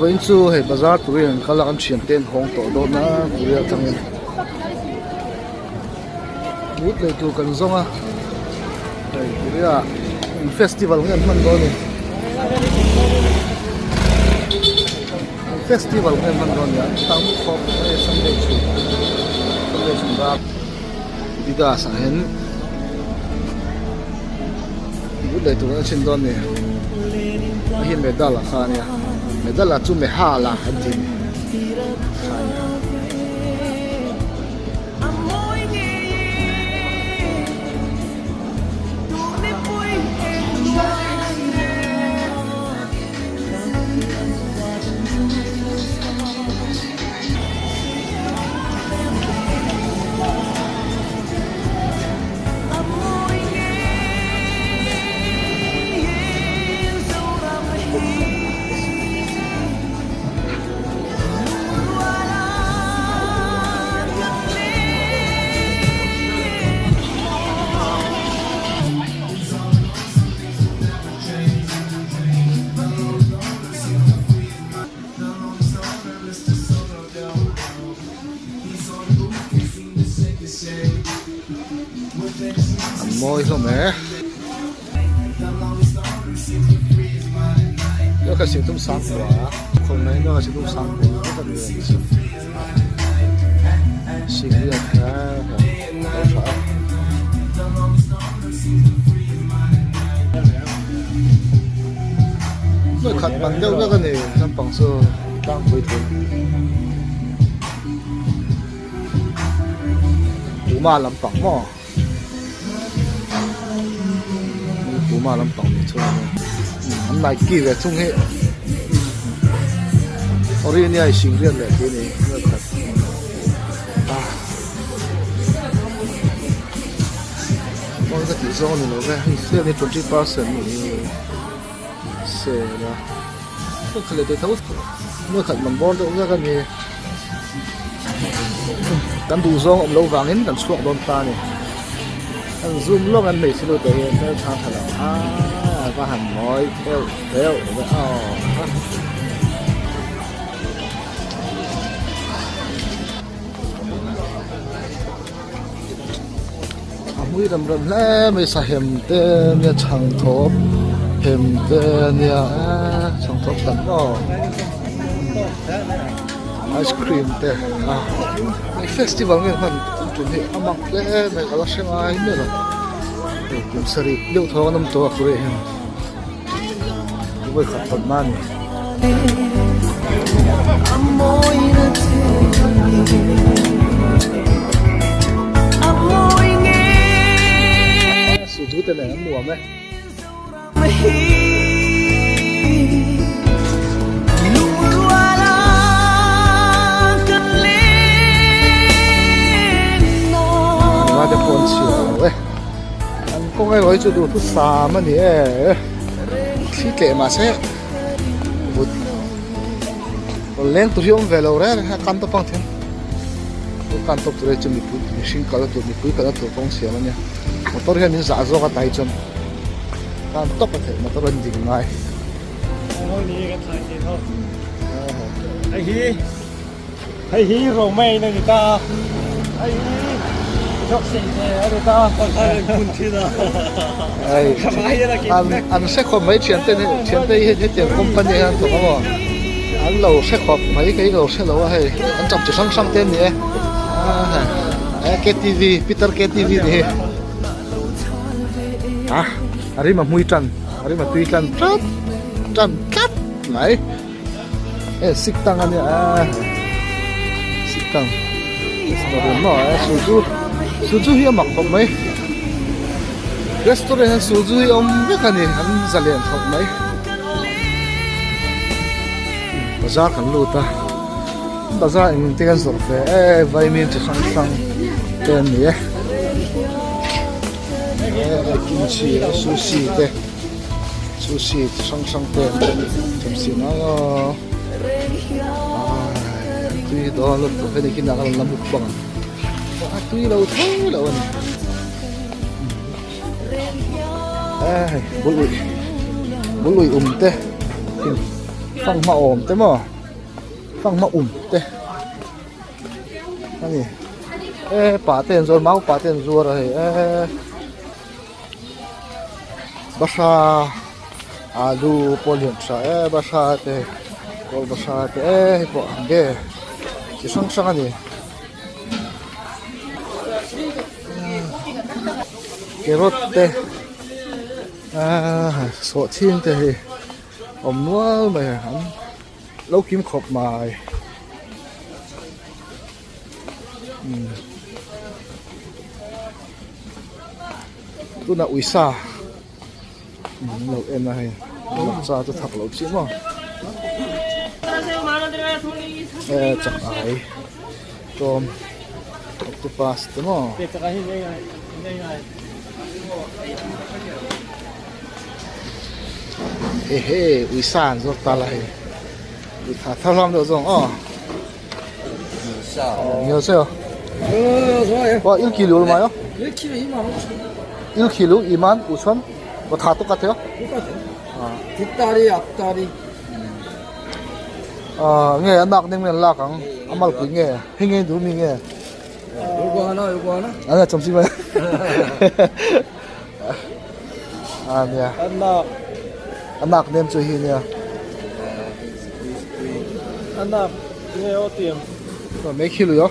Vawiin chu hei bazar turin an kal a kan thiante an hawng tawh dawn a Korea atangin mut lei tur kan zawng a hei Korea ah eng festival nge an hman dawn ni eng festival nge an hman dawn ni a tam khawp mai Sunday chhun Sunday chhun dar Adidas ah hian but lei tur an chhin dawn a ni hei hi medal a kha ania medal ah chu mehal a an tih ni kha ania. An mawi hlawm e. Ka ka siam tum sang kua khawm mai ka siam tum sang kua ka ni sing riat kha ka tha a khat man deuh vek a ni naupang chu tlangpui thei. Puma lampang maw Puma lampang ni chuan an Nike ve thung hi Orinia i sing riat leh tih a ni nuai khat ah mawi ka tih zawng a ni lo ve hei sale hi 20% a ni sale a. Nuai khat man bawr deuh vek a ni. Kan duh zawng awm loh vangin kan chhuak dawn ta a ni. An zoom lawk an hmeichhe lut te hi hmeltha tha lo a va han mawi theuh theuh ve aw. A hmui rem rem hle mai sahem te nia chhangthawp hem te nia eee chhangthawp tam maw ice cream te a hei festival nge hman tum tum hi a mak hle mai ka la hre ngai miah lo hei kum sarih deuh thaw an awm tawh a kawrah hian vawi khat tawn na a ni. Suzu te nen an nuam e. Nula te pawh an chhiar lo e. An kawng erawh hi chu duhthusam a ni e. Thli tleh mahse vut rawn leng tur hi awm ve lo reng reng a kan tawp ang thing chu kan tawp tur hi chu mipui mihring kalna tur mipui kalna tur kawng siam a nia motor hian min zah zawk a tai chuan kan tawp a theih motor an ding ngai. Hei hi Hei hi Romain a ni ta a, hei hi Joksei te a ni ta a. Hei an hre khawp mai thian te thian te hi hetiang company ah hian an thawk a maw an lo hre khawp mai kei ka lo hre lo a hei an cham chi hrang hrang te an ni e KTV Peter KTV ni hi a a rim a hmui tan a rim a tui tlan tlat tan tlat mai. Hei sik tang a nia a sik tang restaurant maw a suzu suzu hi a mak khawp mai restaurant hian suzu hi a awm vek a ni an zalen khawp mai bazar kan lut a bazar eng te kan zawrh ve e vaimin chi hrang hrang te an ni e kimchi sushi te. Sushi chi hrang hrang te an awm sin a ai tui dawn lutuk hei nikin ah kan la mukbang ang a tui lo tho lo a ni ai bul uih bul uih um te fanghma awm te maw. Fanghma um te a ni e pa te an zuar mau pa te an zuar a hei e bahra alu pawh lian tha e bahra te kawl bahra te e hei pawh ang ge chi hrang hrang a ni carrot te ahh sawhchhing te hi awm nual mai a an lo kim khawp mai umm tunah uisa an lo en a hei lakcha chu thak lo chiah maw e chak ai tlawm octopus te maw. Ehe uisa an zawk ta la hei ui tha thar hlawm deuh zawng aw 안녕하세요. 와 1kg 얼마요? 1kg 2만 5천. 1kg 2만 5천? 뭐 다 똑같아요? 똑같아요. 뒷다리, 앞다리. 아, nge anak ning men lak ang amal pui nge hei nge du mi nge 요거 하나, 요거 하나. 아니야 잠시만 à nè 하나, anak nem chu hi nia 하나. 그래요, 어때요? 몇 킬로요?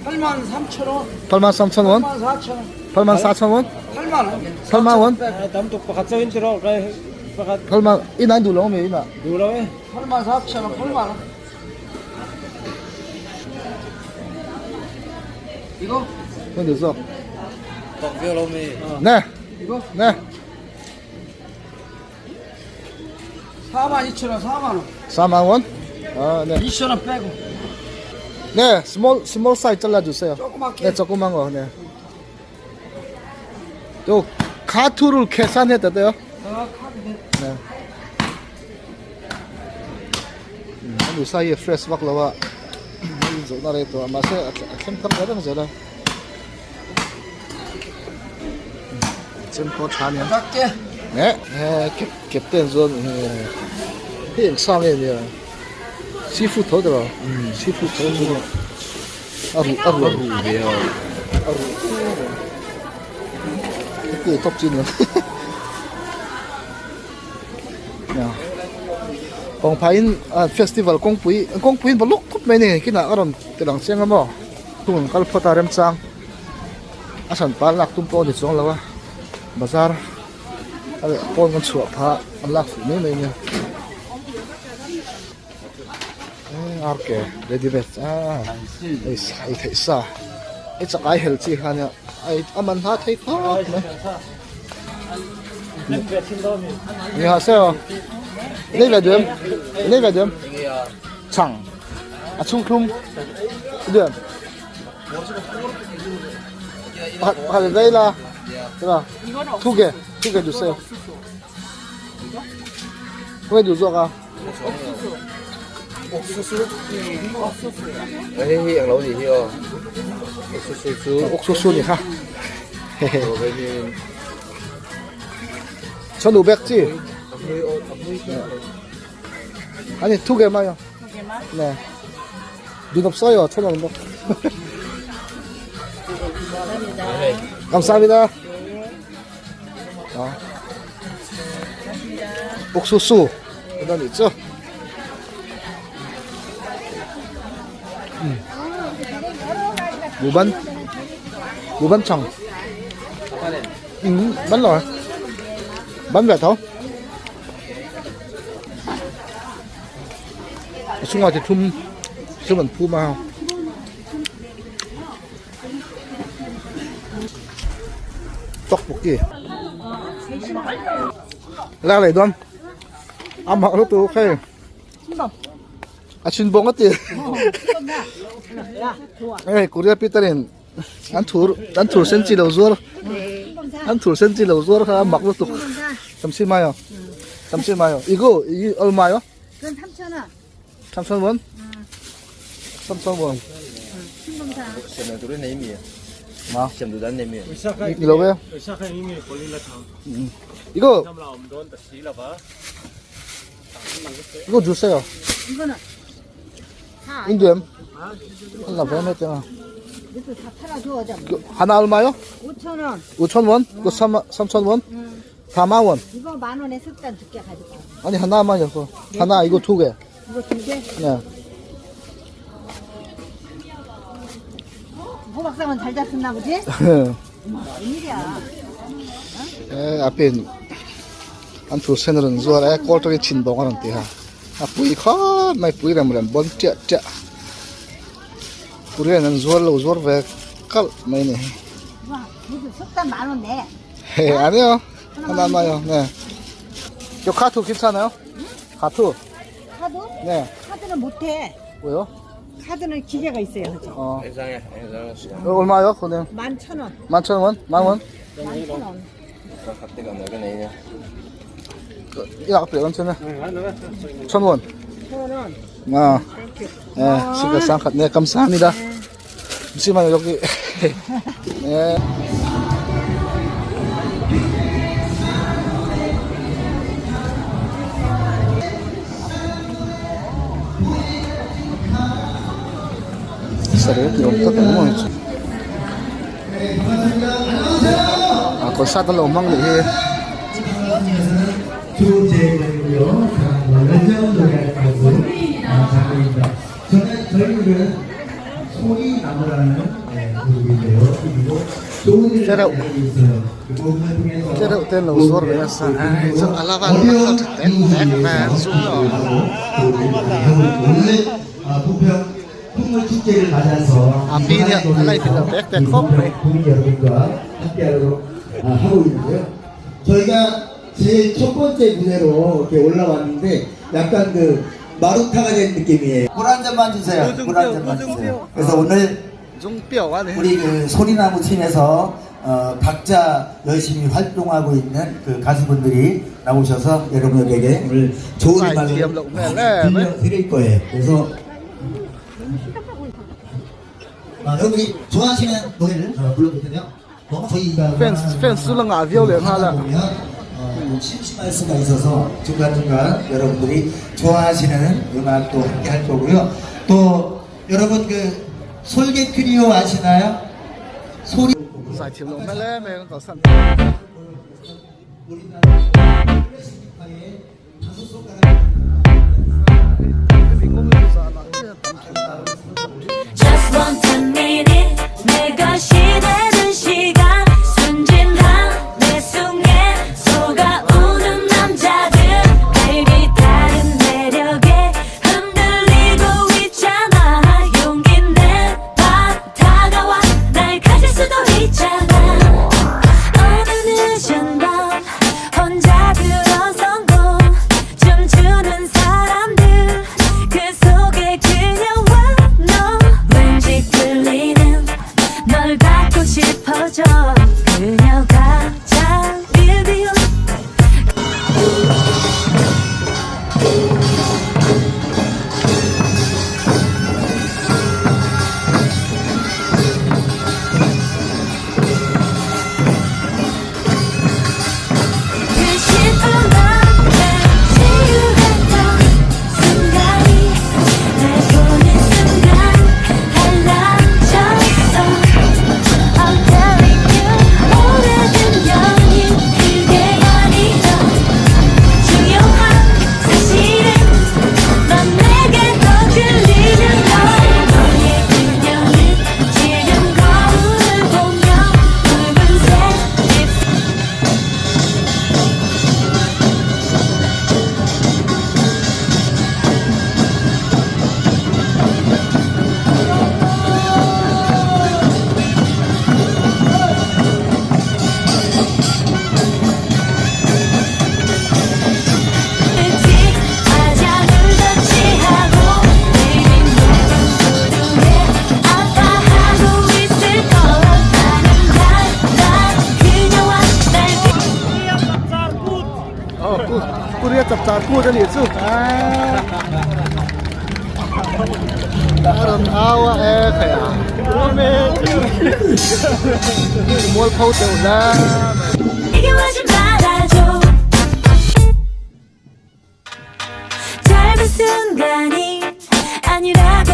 8만 3천 원. 8만 3천 원? 8만 4천 원. 8만 4천 원? 8만 원. 8만 원? 담도 갑자기 들어. 8만 이 난 đủ lắm mà 누구라고 8만 4천 원, 8만 원. 이거? không được rồi nè 이거? nè 4만 2천 원, 4만 원. 4만 원? 아, 네. 2천 원 빼고. 네, small small 사이즈 잘라 주세요. 조그맣게. 네, 조그만 거. 네. 또 카트를 계산해도 돼요? 아, 카드 돼. 네. Ani sai fresh vak lo a hei zawh na rei tawh a mahse a thleng thar ve reng zel a chem pawh a tha aniang 갈게. eh kep kep te an zawn hei eng sang nge nia seafood tho tawh seafood tho chu a ruh a ruh a ruh heti tawp chi nia. Kawngphaiin festival kawngpui kawngpuiin va luk khup mai a ni kinah a rawn ti lang chiang a maw thung an kal phawt a remchang a hran pal lak tum pawh a ni chuang lo a bazar a leh pawn kan chhuah phah an lak fuh mai mai a nia ar ke ready made ah hei ei theih sa hei chakai hel chi kha ania a man hla thei khawp mai. 안녕하세요. 내가 좀, 내가 좀, 장, 아, 충큼, 좀, 아, 레일라, 그라, 두 개, 두 개 주세요. 왜 주소가? Hei hi ang lo nih hi aw 옥수수 chu 옥수수 nih kha 1,500지? 아니 두 개만요. 네. 눈 없어요. 1,500. 감사합니다. 어. 옥수수 그다음 있죠? 무반 무반창. Ừ, bánh rồi. Bánh về thôi. Xung ngoài thì thum xung mình phu mao. Tteokbokki. La lei dawn. Amah lutuk hei. A chhin bawng a ti. Hei Korea Peter in an thur an thur sen chi lo zuar an thur sen chi lo zuar kha a mak lutuk. 잠시만요. 잠시만요. 이거 이 얼마요? 그건 3,000원. 3,000원? 3,000원. 신봉사. 마. 이거 왜요? 이거 이거 주세요. 이거는 Induem an la ve mai teng a. 하나 얼마요? 5,000원. 5,000원? 그 3, 3,000원? 4만 원. 이거 만 원에 석단 두개 가지고. 아니 하나만요. 그거. 하나 이거 두 개. 이거 두 개? 네. 호박상은 잘 잡혔나 보지? 웬일이야. 에 앞에 an thu sen ran zuar e kawl tangin chin bawk a rawn ti a a pui khawp mai pui rem rem bawn chiah chiah puri hian an zuar lo zuar ve kalh mai a ni. Hei aniaw 하나만요. 네. 저 카투 괜찮아요? 카투. 카드? 네. 카드는 못해. 왜요? 카드는 기계가 있어요. 그죠? 어. 이거 얼마요? 그는 11,000원. 11,000원? 만 원? 11,000원. 이거 앞에 괜찮아. 1,000원. 1,000원. 아. 네, 시가 쌍 네, 감사합니다. 잠시만요, 여기. 네. Sarap ni awm tak ang maw hi chu a concert an lo hmang leh hi. Chereuh chereuh te an lo zuar ve nasa ai chu a la van a khal tha tek tek ve an zum lo. A pi nia a la inti lo tek tek khawp mai. 저희가 제일 첫 번째 무대로 이렇게 올라왔는데 약간 그 마루타가 된 느낌이에요. 물 한 잔만 주세요. 물 한 잔만 주세요. 그래서 오늘 Zung piau a ni. 우리 그 소리나무 팀에서 어, 각자 열심히 활동하고 있는 그 가수분들이 나오셔서 여러분들에게 오늘 좋은 아이, 음악을 귀엽다. 네, 네. 들려드릴 거예요. 그래서 아, 여러분이 좋아하시는 노래를 어, 불러볼 텐데요. 너무 저희가 Fans fans chu la ngah viau leh nghal a. 보면 어, 또 심심할 수가 있어서 중간중간 여러분들이 좋아하시는 음악도 함께 할 거고요. 또 여러분 그 솔개 트리오 아시나요? 소리 Zai thiam loh hmel em em kan kalsan. Hemi kawng hi chu zanah chiah tam thin a. Just one ten minute 내 것이 되는 시간 순진한 내 순간 속아오는 남자들 Baby 다른 매력에 흔들리고 있잖아 용기 내봐 다가와 날 가질 수도 있잖아 어느 늦은 밤 혼자 들어선 곳 춤추는 사람들 그 속에 그녀와 너 왠지 끌리는 널 갖고 싶어져 그녀가 자리를 비운 그 싶은 밤에 지루했던 순간이 날 보는 순간 달라졌어 I'm telling you 오래된 연인 그게 아니죠 중요한 사실은 넌 내게 더 끌리는 걸 너의 그녀는 지금 거울을 보며 붉은색 립 화장을 덧칠하고 내린 높은 구두에 아파하고 있을 것 나는 달라 그녀와 날 Aw ku kuria chapchar kut a nih chu a rawn au a e khai a mual pho teuh hle mai. 내게 오지 말아줘 짧은 순간이 아니라고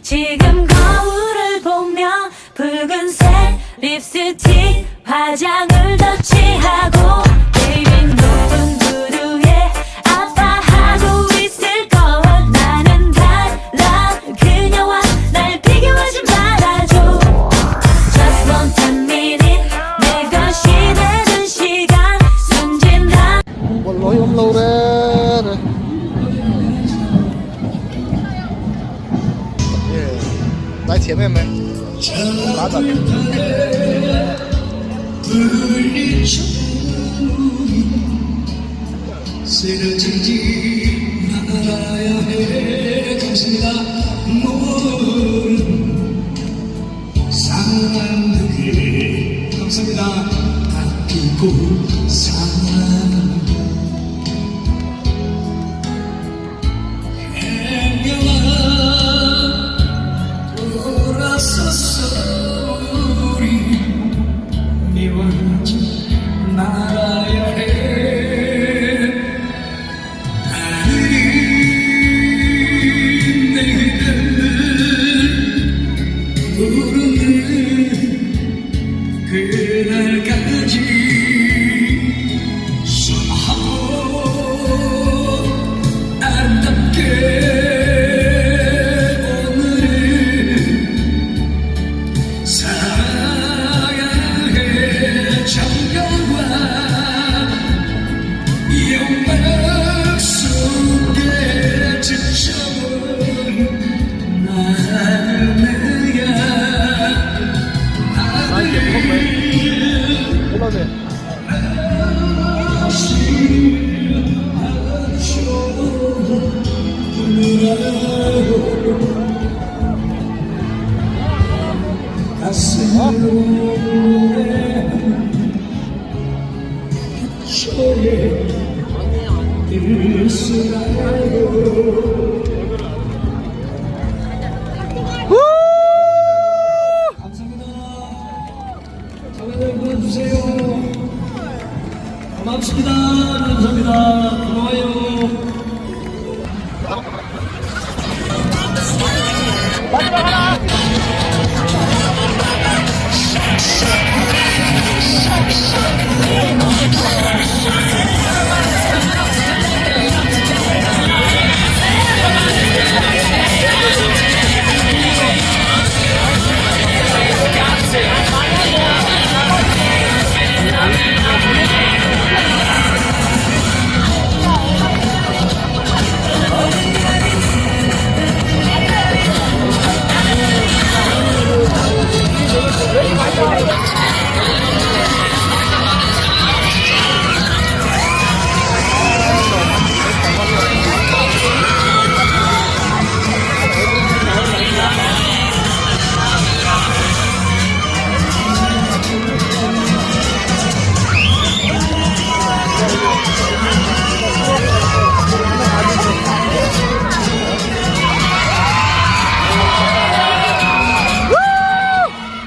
지금 거울을 보며 붉은색 립스틱 화장을 덧칠하고 Baby 높은 구두에 아파하고 있을 걸 나는 달라 그녀와 날 비교하지 말아줘 Just one ten minute 내 것이 되는 시간 순진한 Bawlhhlawh hi awm lo reng reng. Dai thiam em em ta dat.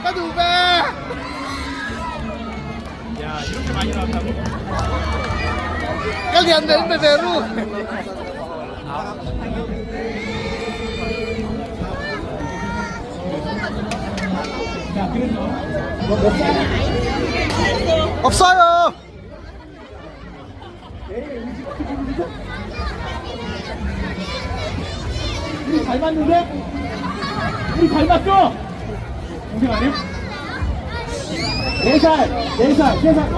Ka duh ve! Ka lian ve in pe ve ru. Offside! 우리 닮았는데? 우리 닮았죠? 동생 아님? 4살, 4살, 3살, 어?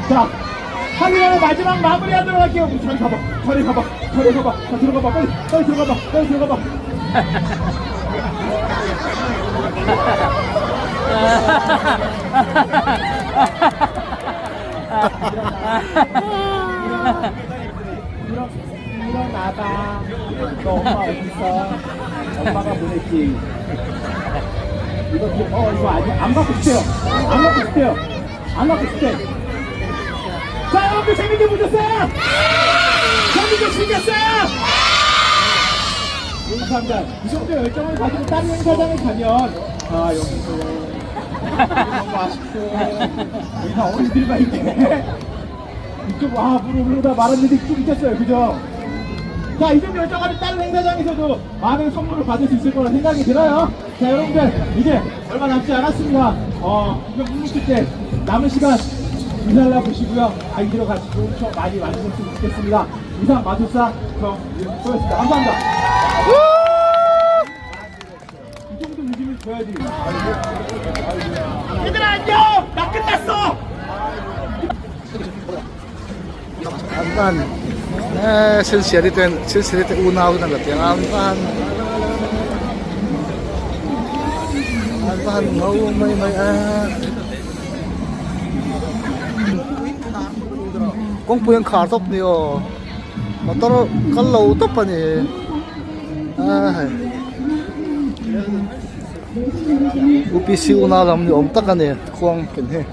자, 하늘의 마지막 마무리하도록 할게요. 저리 가봐, 저리 가봐, 저리 가봐, 자, 들어가봐, 빨리, 빨리 들어가봐, 빨리 들어가봐. 일어나봐. 너 엄마 어딨어? 엄마가 보냈지. 이거, 어, 이거 아직 안 갖고 싶대요. 안 갖고 싶대요. 안 갖고 싶대. 자, 여러분들 재밌게 보셨어요? 재밌게 즐겼어요? 감사합니다. 이 정도 열정을 가지고 다른 행사장을 가면, 아, 여기서. 너무 아쉽고 여기다 어린이들만 있네. 이쪽 와 부르르다 말한 일이 쭉 있었어요. 그죠? 자, 이좀 열정하는 다른 행사장에서도 많은 선물을 받을 수 있을 거라 생각이 들어요. 자, 여러분들, 이제 얼마 남지 않았습니다. 어, 이거 묵묵히 때 남은 시간 이살라 보시고요. 아이들과 같이 좋은 추억 많이 만드셨으면 좋겠습니다. 이상 마술사 정윤호였습니다. 감사합니다. 이 정도 의심을 줘야지. 얘들아, 안녕! 나 끝났어! An van eh sensiari ten sensiari te unau in an la tiang a an van an van ngho mai mai a kawngpui an khar tawp ni aw motor kal lo tawp a ni a hei U P C unau lam ni awm tak a ni khuang ken hi.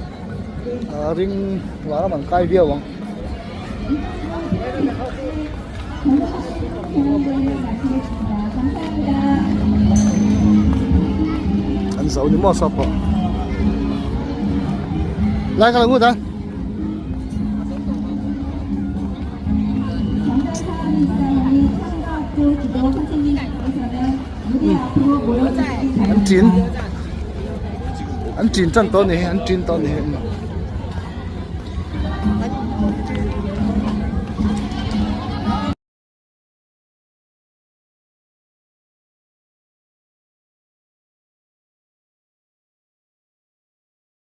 A ring var a man kai viau ang. An zo ni maw sawp pawh. Lai ka lo ngut a. An tin. An tin tan tawh a ni hi an tin tawh a ni hi.